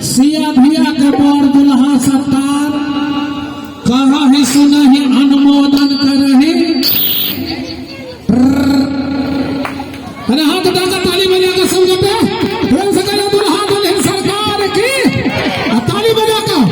सिया धिया के बर दुल्हा सत्तार कहहि सुनहि अनुमोदन करहि। अरे हाथ उठा कर ताली बजा कर सब गोटे बोल सके दुल्हा दुल्हन सरकार की, आ ताली बजा कर।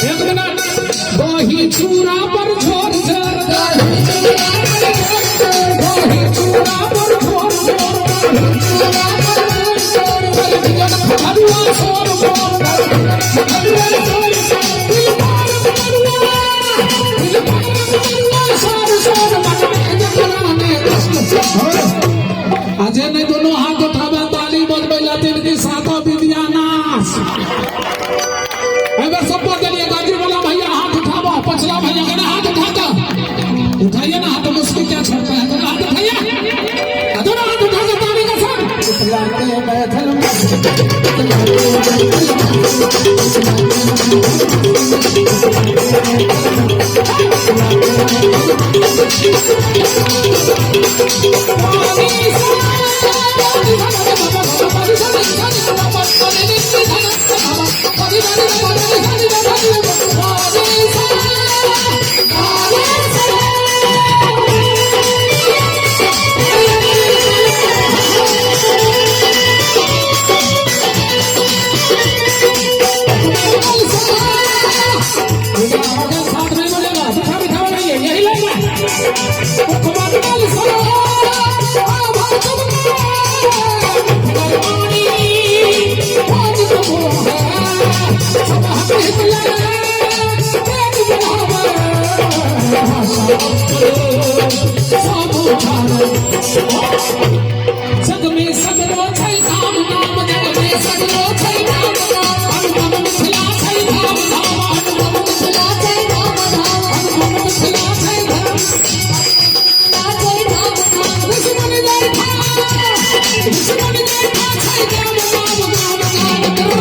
एक मिनट। दही चूड़ा पर झोर झोर, दही चूड़ा पर झोर झोर, सोर अजय नहीं दोनों हाथ उठावे ताली बजबै लतिन की सातो विद्या नाश। अगर सब दिलिए गाजी वाला भैया हाथ उठाबो, पछला भैया कना हाथ उठा कर उठाइए ना हाथ, मुश्किल क्या छोड़ता है, दोनों हाथ उठाइए, दोनों हाथ उठा कर ताली का साथ। हित लय तेज बढ़ावे, सब उठावे। जग में सगरो छै धाम नाम, जग में सगरो छै धाम नाम, अनुपम मिथिला छै धाम धाम, अनुपम मिथिला छै धाम धाम, अनुपम मिथिला छै धाम दुश्मन जाय था, दुश्मन जाय था छै गाम गाम गाम गाम।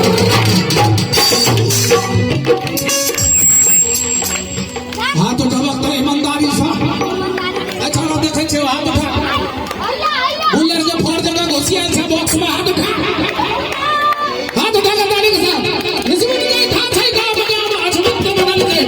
हाथ उठबक तऽ ईमानदारीसँ। अच्छा हमरा देखै छै, हाथ उठा। बुलर जे फर जगह घुसियाल छै बॉक्स में, हाथ उठा, हाथ उठा के ताली के साथ। दुश्मन जाय था छै गाम गाम, अजमत के बनल के।